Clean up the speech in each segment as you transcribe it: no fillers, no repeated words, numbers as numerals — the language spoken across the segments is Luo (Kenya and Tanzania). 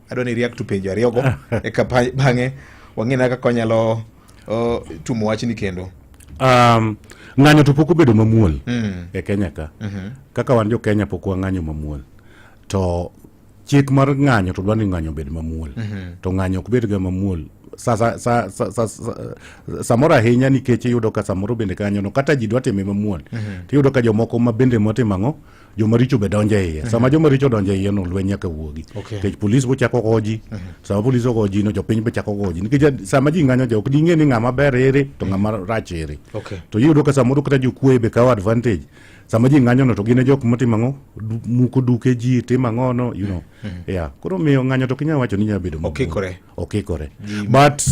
Adwa ni react to penjo ariyogo eka bang'e wang'e kaka wanyalo tumo wachni kendo. Ng'anyo to pok obedo mamuol e Kenya ka. Kaka wan jo Kenya pok wang'anyo mamuol. To chik mar ng'anyo to dwa ni ng'anyo obed mamuol. To ng'anyo ok bed ga mamuol. Sa, sa, sa, sa, sa, sa, samoro ahinya nikech iyudo ka samoro bende kanyo no kata ji dwa time mamuol. Tiyudo ka jomoko ma bende motimo ang'o jomaricho be donjo e iye. Sama jomaricho donjo e iye no lweny nyaka wuogi. Nikech polis bo chako go ji, sama polis ogo ji no jopiny be chako go ji. Nikech sama ji ng'anyo ja ok ding'e ni ng'ama ber ere to ng'ama rach ere. To iyudo ka samoro kata jokuoye be kawo advantage. Sama ji ng'anyo no to gin e jok motimo ang'o? Muko duke ji, timo ang'o no, you know. Yeah. Koro miyo ng'anyo to ok inyal wacho ni nyalo bedo mamuol. Okikore. Okikore. But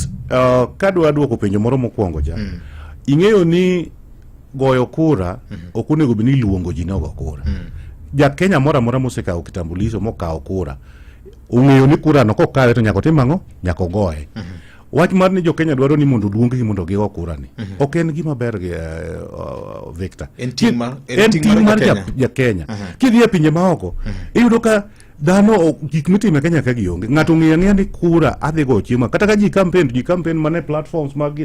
kadwa duoko penjo moro mokwongo cha. Ing'eyo ni goyo kura ok onego bed ni iluongo ji ni ogo kura. Ja Kenya moro amora mosekawo kitambulisho mokawo kura ong'eyo ni kura no kokawe to nyaka otim ang'o? Nyaka ogoye. Wach mar ni jo Kenya dwaro ni mondo oluong gi mondo gigo kura ni ok en gima ber gi Victor. En ting' en en ting' ting' mar mar ja-Kenya. ja Kenya. Kidhi e pinje maoko iyudo ka dhano gik mitimo e Kenya ka gionge. Ng'ato ong'eyo ang'eya ni kura adhi goyo chiemo. Kata ka ji campaign, ji campaign mana e platforms mag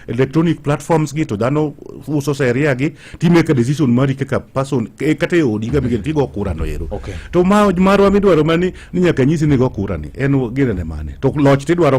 electronic platforms gi to dhano uso seria gi ti make a decision mari kaka person kata e odi kama mm tigo kura no ero. To ma marwa midwaro mani ni nyaka nyisi ni go kura ni en ginene mane. To loch tidwaro.